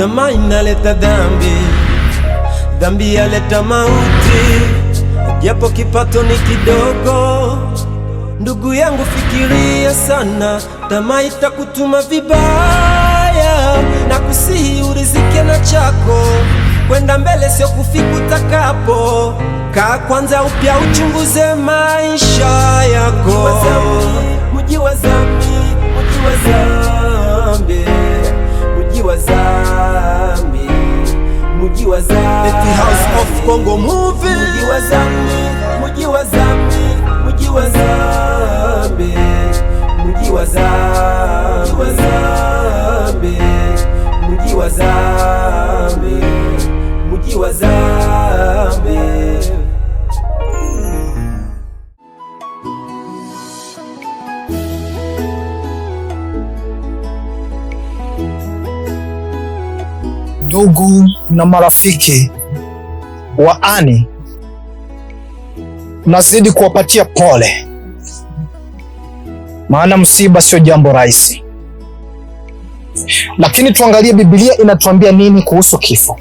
Tamaa inaleta dhambi, dhambi yaleta mauti, japo kipato ni kidogo. Ndugu yangu, fikiria sana, tamaa itakutuma vibaya, na kusihi urizike na chako, kwenda mbele sio kufika utakapo. Kaa kwanza upya uchunguze maisha yako. Mji wa zambi, mji wa zambi, mji wa zambi, mji wa zambi. The House of Congo movie. Mji wa zambi, mji wa zambi, mji wa zambi, mji wa zambi, wa zambi, mji wa zambi, mji wa zambi. Ndugu na marafiki wa Annie, nazidi kuwapatia pole, maana msiba sio jambo rahisi. Lakini tuangalie Biblia inatuambia nini kuhusu kifo.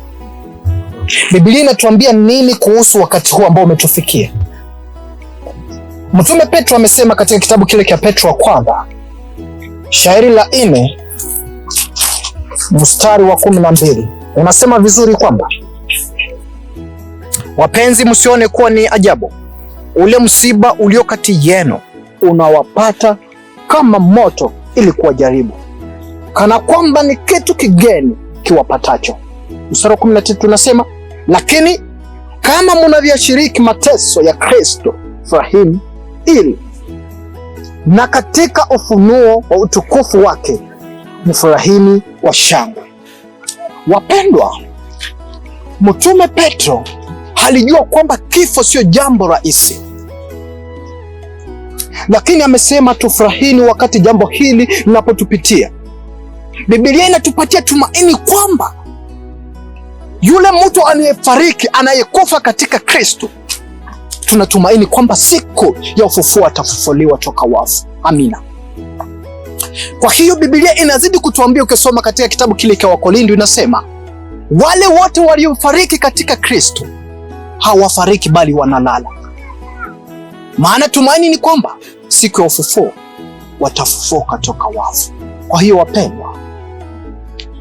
Biblia inatuambia nini kuhusu wakati huu ambao umetufikia. Mtume Petro amesema katika kitabu kile cha Petro wa kwanza shairi la 4 mstari wa 12 unasema vizuri kwamba, wapenzi, msione kuwa ni ajabu ule msiba ulio kati yenu unawapata kama moto ili kuwajaribu, kana kwamba ni kitu kigeni kiwapatacho. Mstari wa 13 unasema, lakini kama mnavyoshiriki mateso ya Kristo, furahini ili na katika ufunuo wa utukufu wake mfurahini wa shangwe. Wapendwa, Mtume Petro alijua kwamba kifo sio jambo rahisi, lakini amesema tufurahini wakati jambo hili linapotupitia. Biblia inatupatia tumaini kwamba yule mtu anayefariki, anayekufa katika Kristo, tunatumaini kwamba siku ya ufufuo atafufuliwa toka wafu. Amina. Kwa hiyo Biblia inazidi kutuambia, ukisoma katika kitabu kile cha Wakorintho inasema wale wote waliofariki katika Kristo hawafariki bali wanalala. Maana tumaini ni kwamba siku ya ufufuo watafufuka toka wafu. Kwa hiyo wapendwa,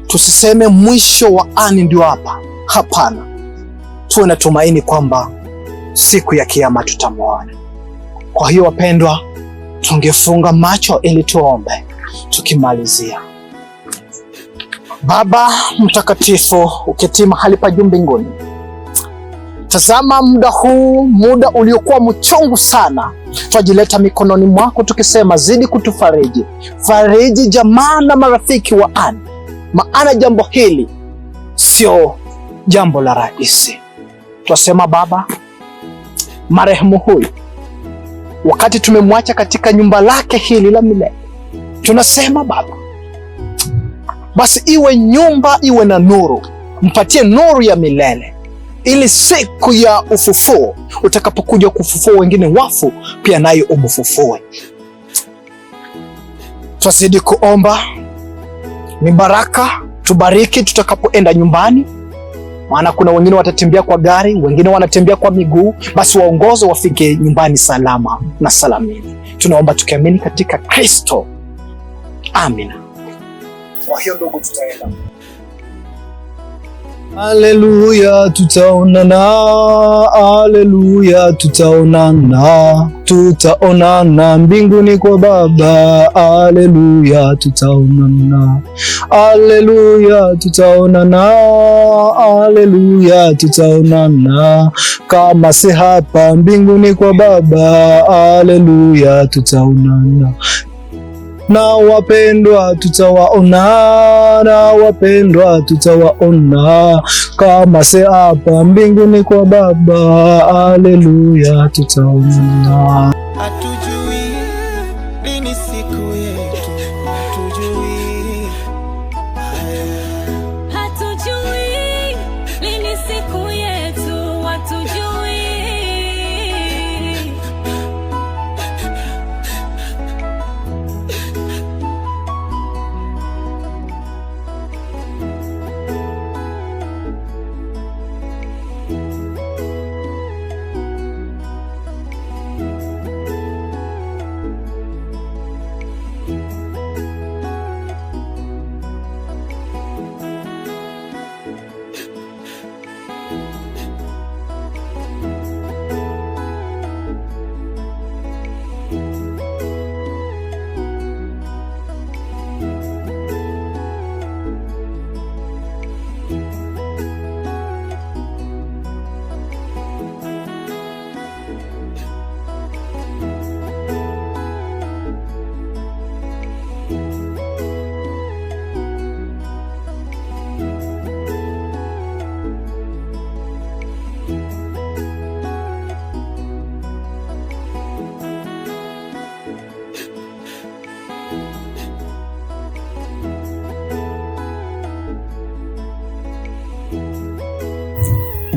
tusiseme mwisho wa Annie ndio hapa. Hapana, tuwe na tumaini kwamba siku ya kiyama tutamwona. Kwa hiyo wapendwa, tungefunga macho ili tuombe tukimalizia. Baba mtakatifu uketi mahali pa juu mbinguni, tazama muda huu, muda uliokuwa mchungu sana, twajileta mikononi mwako tukisema, zidi kutufariji, fariji jamaa na marafiki wa Annie, maana jambo hili sio jambo la rahisi. Twasema Baba, marehemu huyu wakati tumemwacha katika nyumba lake hili la milele, tunasema Baba, basi iwe nyumba iwe na nuru, mpatie nuru ya milele, ili siku ya ufufuo utakapokuja kufufua wengine wafu, pia naye umfufue. Twazidi kuomba ni baraka, tubariki tutakapoenda nyumbani, maana kuna wengine watatembea kwa gari, wengine wanatembea kwa miguu, basi waongoze wafike nyumbani salama na salamini. Tunaomba tukiamini katika Kristo, amina. Kwa hiyo ndugu, tutaenda. Haleluya, tutaonana. Haleluya, tutaonana. Tutaonana mbinguni kwa Baba. Haleluya, tutaonana. Haleluya, tutaonana. Haleluya, tutaonana. Kama si hapa mbinguni kwa Baba. Haleluya, tutaonana. Na wapendwa tutawaona, na wapendwa tutawaona, kama si hapa mbinguni kwa Baba. Haleluya, tutaonana. Hatujui lini siku yetu, hatujui. Hatujui lini siku yetu, hatujui.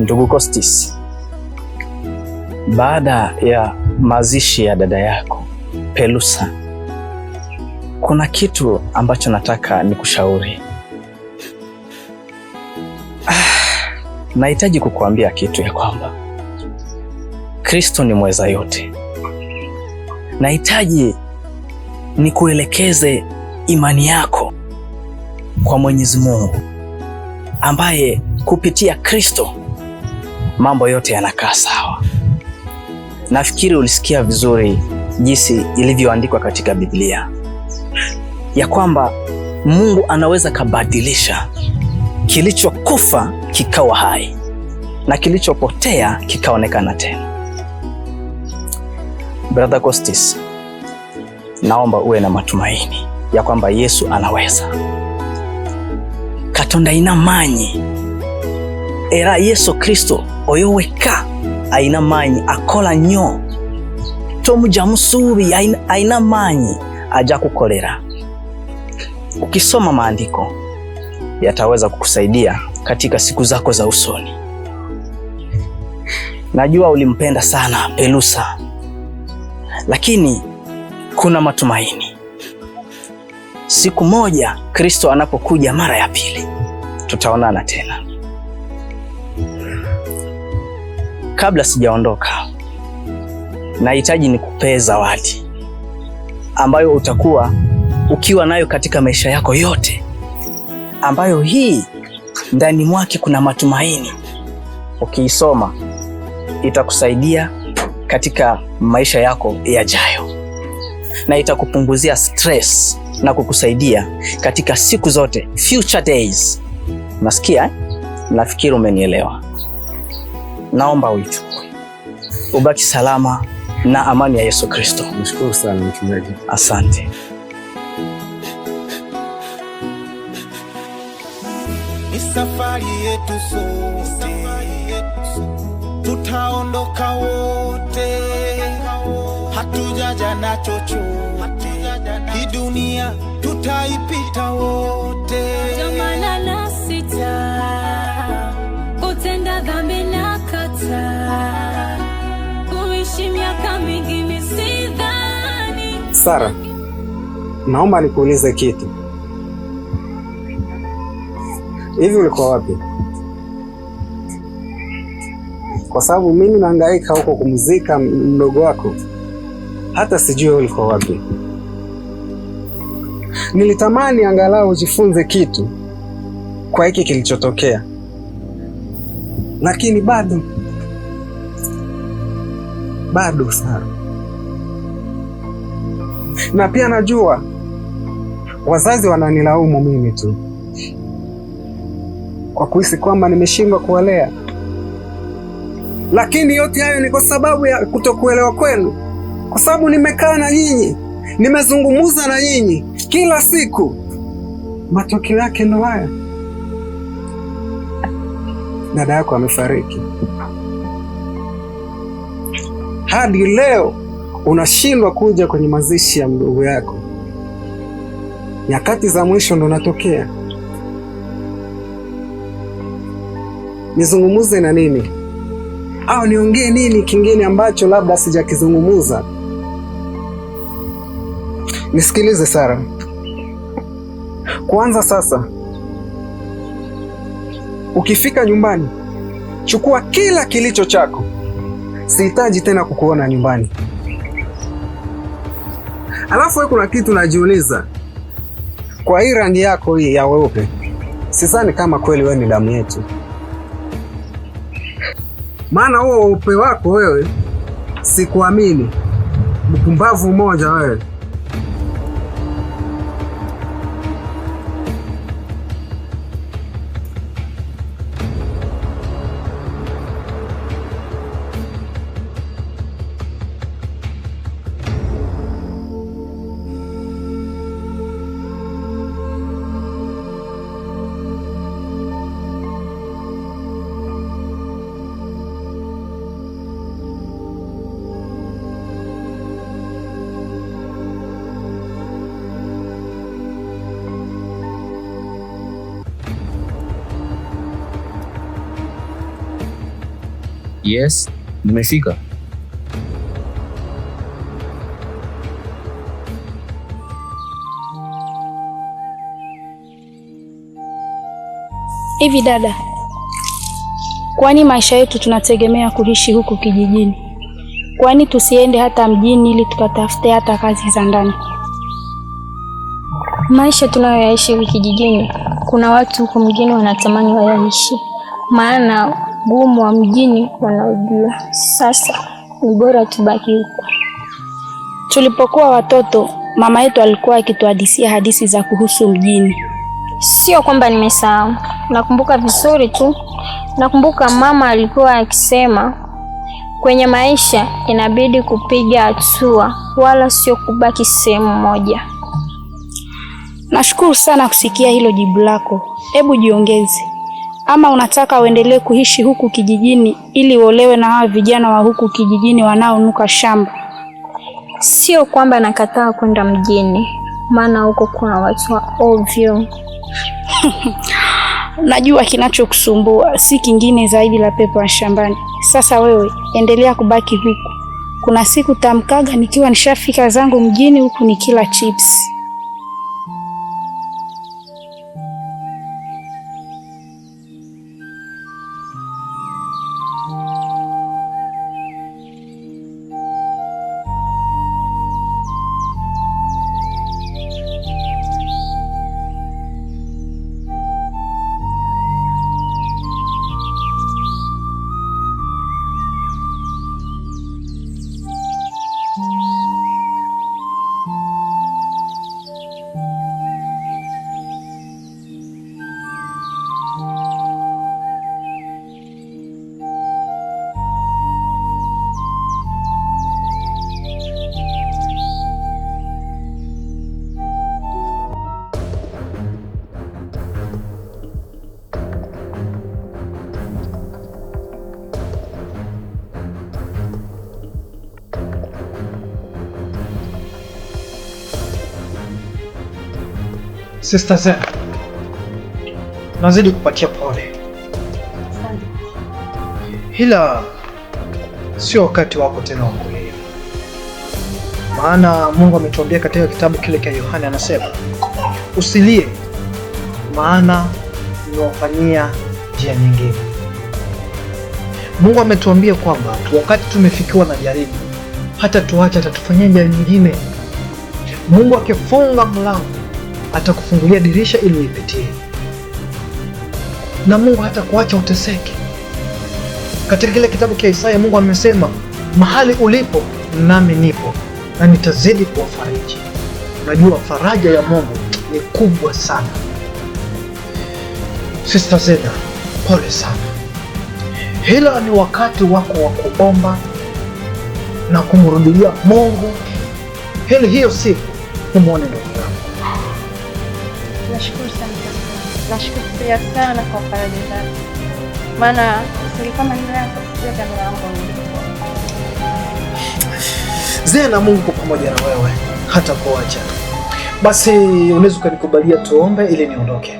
Ndugu Costis, baada ya mazishi ya dada yako Pelusa, kuna kitu ambacho nataka nikushauri. Nahitaji kukuambia kitu ya kwamba Kristo ni mweza yote. Nahitaji nikuelekeze imani yako kwa Mwenyezi Mungu ambaye kupitia Kristo mambo yote yanakaa sawa. Nafikiri ulisikia vizuri jinsi ilivyoandikwa katika Biblia ya kwamba Mungu anaweza kabadilisha kilichokufa kikawa hai na kilichopotea kikaonekana tena. Brother Costis, naomba uwe na matumaini ya kwamba Yesu anaweza. Katonda ina manyi era Yesu Kristo oyo weka aina manyi akola nnyo tomuja musuubi aina manyi aja kukolera. Ukisoma maandiko yataweza kukusaidia katika siku zako za usoni. Najua ulimpenda sana Pelusa, lakini kuna matumaini. Siku moja Kristo anapokuja mara ya pili, tutaonana tena. Kabla sijaondoka, nahitaji nikupee zawadi ambayo utakuwa ukiwa nayo katika maisha yako yote, ambayo hii ndani mwake kuna matumaini. Ukiisoma itakusaidia katika maisha yako yajayo na itakupunguzia stress na kukusaidia katika siku zote, future days. Nasikia eh? Nafikiri umenielewa. Naomba uichukue, ubaki salama na amani ya Yesu Kristo. Nashukuru sana mchungaji. Asante. Ni safari yetu sote, tutaondoka wote, hatujaja na chochote, hii dunia tutaipita wote. Ndio na sita kutenda dhambi na kata kuishi miaka mingi misidhani. Sara, naomba nikuulize kitu. Hivi ulikuwa wapi? Kwa sababu mimi nahangaika huko kumzika mdogo wako, hata sijui ulikuwa wapi. Nilitamani angalau ujifunze kitu kwa hiki kilichotokea, lakini bado bado, Sara. Na pia najua wazazi wananilaumu mimi tu kwa kuhisi kwamba nimeshindwa kuwalea, lakini yote hayo ni kwa sababu ya kutokuelewa kwenu, kwa sababu nimekaa na nyinyi, nimezungumza na nyinyi kila siku, matokeo yake ndo haya. Dada yako amefariki, hadi leo unashindwa kuja kwenye mazishi ya mdogo yako. Nyakati za mwisho ndo natokea. Nizungumuze na nini au niongee nini kingine ambacho labda sijakizungumuza? Nisikilize Sara, kwanza sasa, ukifika nyumbani chukua kila kilicho chako. Sihitaji tena kukuona nyumbani. Alafu wewe, kuna kitu najiuliza, kwa hii rangi yako hii ya weupe, sidhani kama kweli wewe ni damu yetu. Maana huo weupe wako wewe, sikuamini. Mpumbavu mmoja wewe. Yes, nimefika. Hivi dada, kwani maisha yetu tunategemea kuishi huku kijijini? Kwani tusiende hata mjini ili tukatafute hata kazi za ndani? Maisha tunayoyaishi huku kijijini, kuna watu huku mjini wanatamani wayaishi, maana gumu wa mjini wanaojua. Sasa ni bora tubaki huku. Tulipokuwa watoto, mama yetu alikuwa akituhadisia hadithi za kuhusu mjini. Sio kwamba nimesahau, nakumbuka vizuri tu. Nakumbuka mama alikuwa akisema kwenye maisha inabidi kupiga hatua, wala sio kubaki sehemu moja. Nashukuru sana kusikia hilo jibu lako. Hebu jiongeze, ama unataka uendelee kuishi huku kijijini ili uolewe na hawa vijana wa huku kijijini wanaonuka shamba? Sio kwamba nakataa kwenda mjini, maana huko kuna watu wa ovyo. Najua kinachokusumbua si kingine zaidi la pepo ya shambani. Sasa wewe endelea kubaki huku, kuna siku tamkaga nikiwa nishafika zangu mjini huku nikila chips. Sister Zena, nazidi kupatia pole, ila sio wakati wako tena wa kulia, maana Mungu ametuambia katika kitabu kile cha Yohana, anasema usilie, maana nimewafanyia njia nyingine. Mungu ametuambia kwamba wakati tumefikiwa na jaribu, hata tuache, atatufanyia njia nyingine. Mungu akifunga mlango atakufungulia dirisha ili uipitie, na Mungu hatakuacha uteseke. Katika kile kitabu cha Isaya Mungu amesema, mahali ulipo nami nipo na nitazidi kuwafariji. Unajua faraja ya Mungu ni kubwa sana. Sister Zena, pole sana, hila ni wakati wako wa kuomba na kumrudilia Mungu hili hiyo siku umwone ndugu yako. Nashukuru sana, nashukuru pia sana kwa faraja zako, maana usingekuwa maneno yako sijui hata moyo wangu ungekuwa. Zena, Mungu kwa pamoja na wewe hata kuacha. Basi unaweza ukanikubalia tuombe ili niondoke.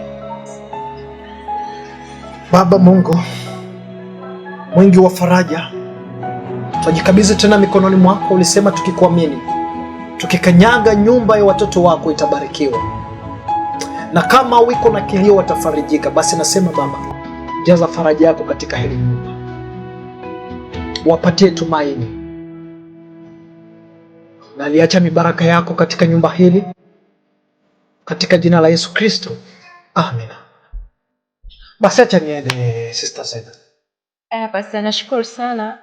Baba Mungu mwingi wa faraja, twajikabidhi tena mikononi mwako. Ulisema tukikuamini, tukikanyaga nyumba ya watoto wako itabarikiwa, na kama wiko na kilio watafarijika. Basi nasema Baba, jaza faraja yako katika hili nyumba, wapatie tumaini, na aliacha mibaraka yako katika nyumba hili, katika jina la Yesu Kristo, amina. Basi acha niende, Sister Zena. Basi nashukuru sana,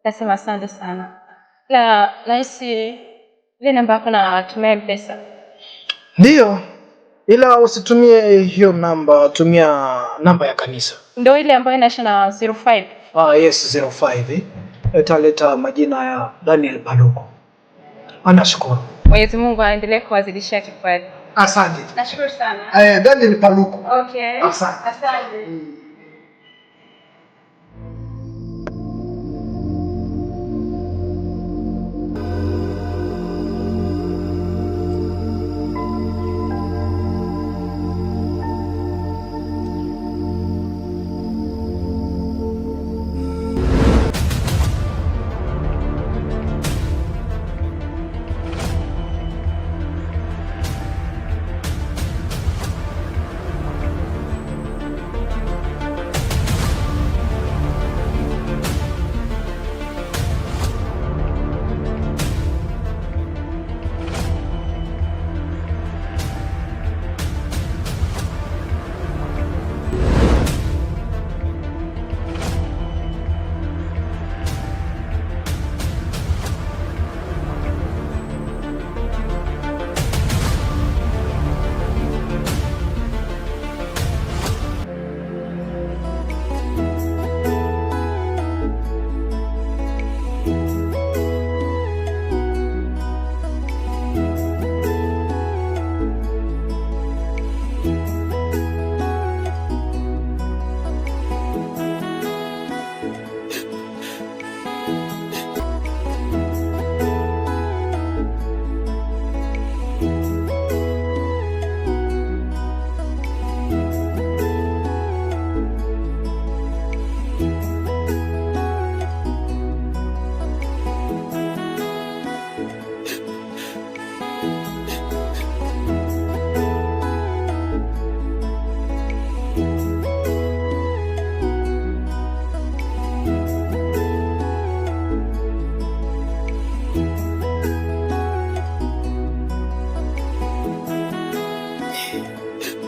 nasema asante sana. La, nahisi ile namba yako natumia M-Pesa. Ndiyo, ila usitumie hiyo namba, tumia namba ya kanisa. Ndio ile ambayo inaisha na 05. Ah, yes, 05. Italeta majina ya Daniel Paluku. Anashukuru. Mwenyezi Mungu aendelee kuwazidishia kipaji. Asante. Nashukuru sana. Daniel Paluku. Okay. Asante. Asante.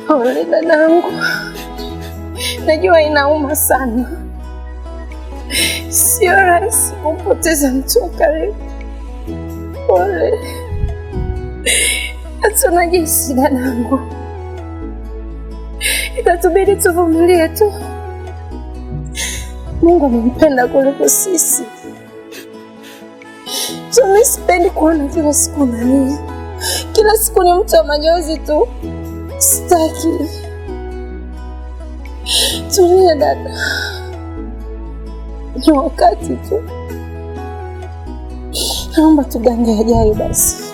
Pole dadangu, najua inauma sana, sio rahisi kumpoteza mtu wa karibu. Pole, hatuna jinsi dadangu, itatubidi tuvumilie tu. Mungu amempenda kuliko sisi. So mimi sipendi kuona kila siku nani, kila siku ni mtu wa majonzi tu. Sitaki. Tulia dada, ni wakati tu. Naomba tugange ajayo basi.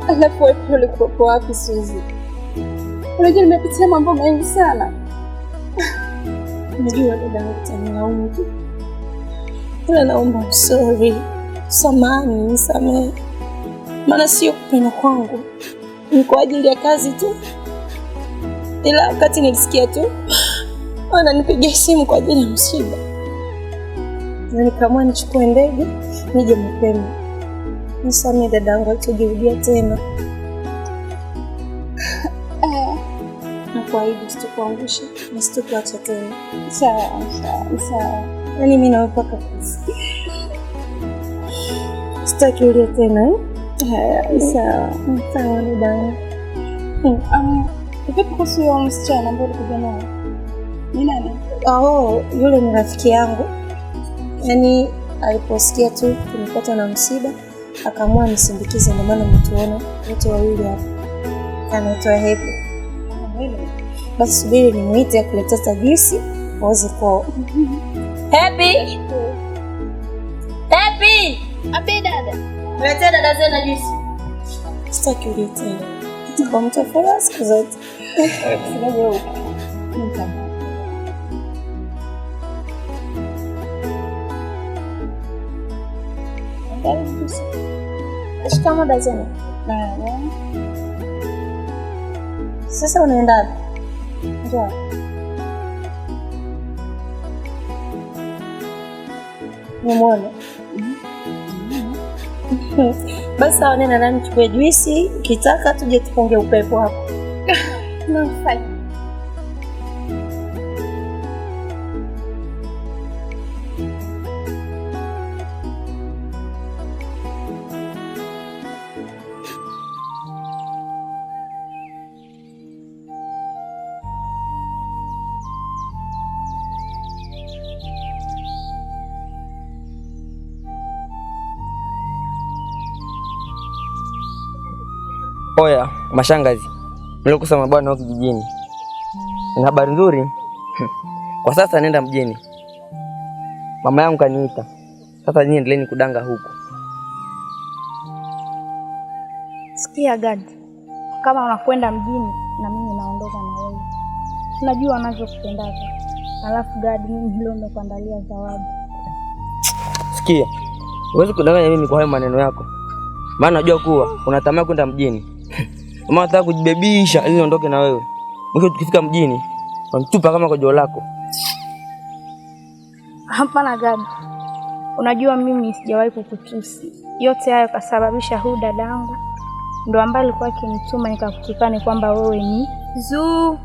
Alafu wewe ulikuwepo wapi Suzi? Unajua nimepitia mambo mengi sana. Unajua dada yangu utanilaumu tu, ila naomba sorry, samahani, nisamehe, maana sio kupenda kwangu, ni kwa ajili ya kazi tu. Ila wakati nilisikia tu wananipigia simu kwa ajili ya msiba, na nikaamua nichukue ndege nije mapema. Nisamehe dadangu, haitajirudia tena. Nakuahidi sitokuangusha na sitokuacha tena. Sawa sawa sawa, yaani mimi nawe mpaka kufa. Sitaki ulie tena eh? Haya, sawa sawa dadangu. Vipi kuhusu huyo msichana ambaye ulikuja naye? Ni nani? Oh, yule ni rafiki yangu. Yaani aliposikia tu tumepata na msiba akaamua nisindikize, ndio maana mtuona wote wawili hapa. Anaitwa Happy. Basi subiri nimuite akuletea juisi waweze kwa. Happy! Happy! Abe dada. Letea dada zenu juisi. Sitaki ulie tena. Nitakuwa mtu wa furaha siku zote. Shikamoo dada. Sasa unaenda wapi? Njoo. Nimuone. Basi sawa, nenda ndani chukue juisi, ukitaka tuje tupunge upepo hapo. No, fine. Oya, mashangazi, nilikusa mabwana huko kijijini. Na habari nzuri, kwa sasa nenda mjini. Mama yangu kaniita. Sasa nyinyi endeleeni kudanga huko. Sikia Gadi, kama unakwenda mjini na mimi naondoka na wewe. Unajua wanavyokupendaga. Alafu Gadi, mimi leo nimekuandalia zawadi. Sikia, huwezi kudanganya mimi kwa hayo maneno yako. Maana najua kuwa unatamani kwenda mjini. Mama nataka kujibebisha ili niondoke na wewe. Mwisho tukifika mjini, wanitupa kama kojo lako. Hapana Gadi. Unajua mimi sijawahi kukutusi. Yote hayo kasababisha huyu dadangu ndo ambaye alikuwa akinituma nikakutukane kwamba wewe ni Zuu.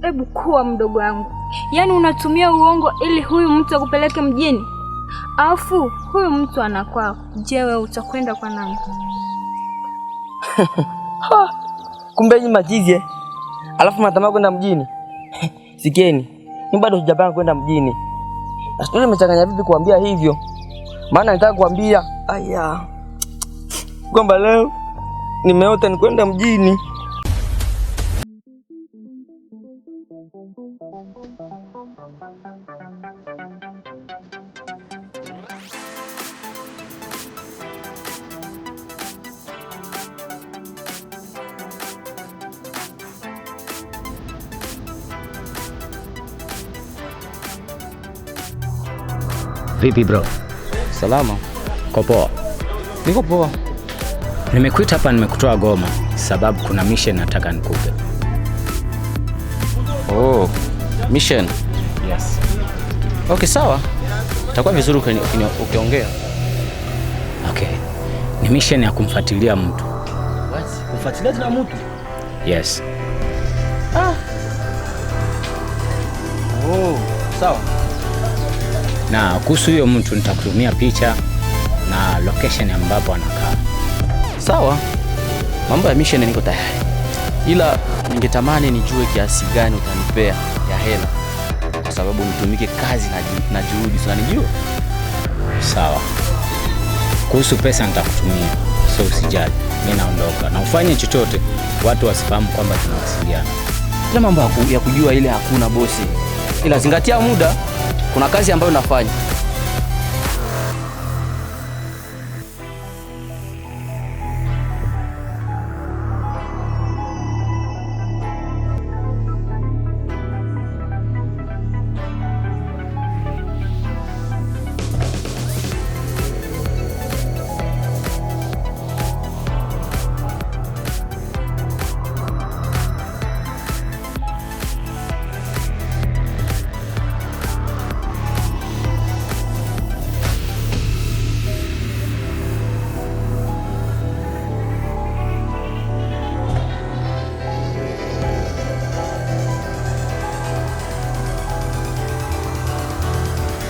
Hebu kuwa mdogo wangu. Yaani unatumia uongo ili huyu mtu akupeleke mjini? Afu huyu mtu anakwao. Je, wewe utakwenda kwa nani? Kumbe nyinyi machizi. Alafu mnatamani kwenda mjini. Sikieni, mimi bado sijapanga kwenda mjini. Na sijui nimechanganya vipi kuambia hivyo. Maana nataka kuambia aya kwamba leo nimeota ni kwenda mjini. Vipi bro? Salama. Uko poa? Niko poa. Nimekuita hapa, nimekutoa Goma sababu kuna mission nataka nikupe. Oh, mission? Yes. Okay, sawa. Itakuwa vizuri ukiongea. Okay. Ni mission ya kumfuatilia mtu. Kufuatilia tena mtu? Yes. Ah. Oh, sawa. Na kuhusu huyo mtu nitakutumia picha na location ambapo anakaa. Sawa. Mambo ya mission niko tayari. Ila ningetamani nijue kiasi gani utanipea ya hela, kwa sababu nitumike kazi na juhudi, si unanijua? Sawa. Kuhusu pesa nitakutumia, so usijali. Mimi naondoka. Na ufanye chochote watu wasifahamu kwamba tunawasiliana. Kila mambo ya kujua ile hakuna bosi. Ila zingatia muda, kuna kazi ambayo nafanya.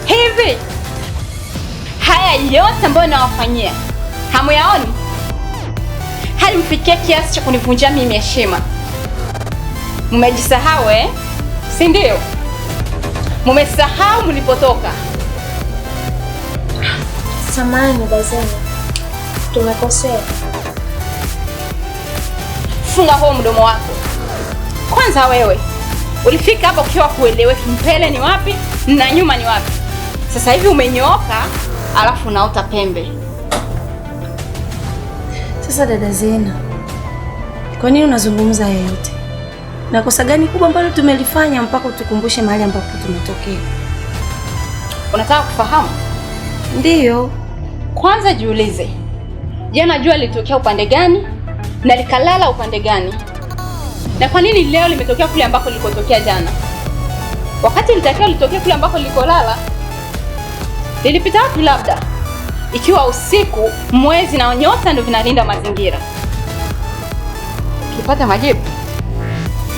Hivi haya yote ambayo nawafanyia hamuyaoni? Hadi mfikie kiasi cha kunivunjia mimi heshima. Mmejisahau eh? Si ndio? Mmesahau mlipotoka. Samahani Bazena, tumekosea. Funga huo mdomo wako. Kwanza wewe ulifika hapa ukiwa kueleweki mbele ni wapi na nyuma ni wapi. Sasa hivi umenyooka alafu unaota pembe. Sasa dada Zena, kwa nini unazungumza haya yote? Na kosa gani kubwa ambalo tumelifanya mpaka utukumbushe mahali ambapo tumetokea? Unataka kufahamu? Ndiyo. Kwanza jiulize, jana jua lilitokea upande gani na likalala upande gani? Na kwa nini leo limetokea kule ambako lilikotokea jana? Wakati litakiwa litokea kule ambako lilikolala, lilipita wapi labda? Ikiwa usiku, mwezi na nyota ndio vinalinda mazingira. Ukipata majibu,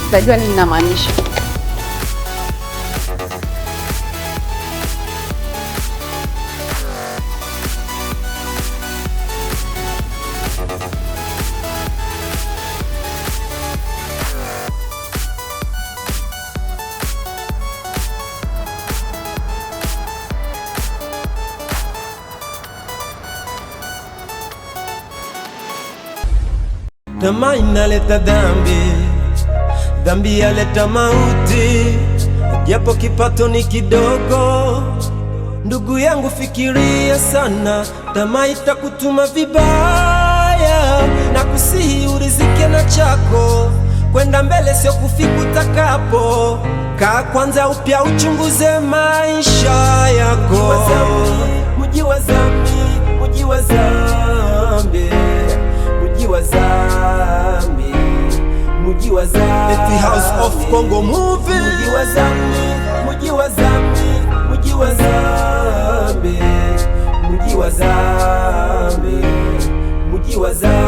utajua nini namaanisha. Tamaa inaleta dhambi, dhambi yaleta mauti, japo kipato ni kidogo. Ndugu yangu fikiria sana, tamaa itakutuma vibaya, na kusihi urizike na chako, kwenda mbele sio kufika utakapo. Kaa kwanza upya uchunguze maisha yako. Mji wa zambi, mji wa zambi, mji wa zambi, mji wa zambi. The House of Congo movie. Mji wa zambi, mji wa zambi, mji wa zambi, mji wa zambi, mji wa zambi.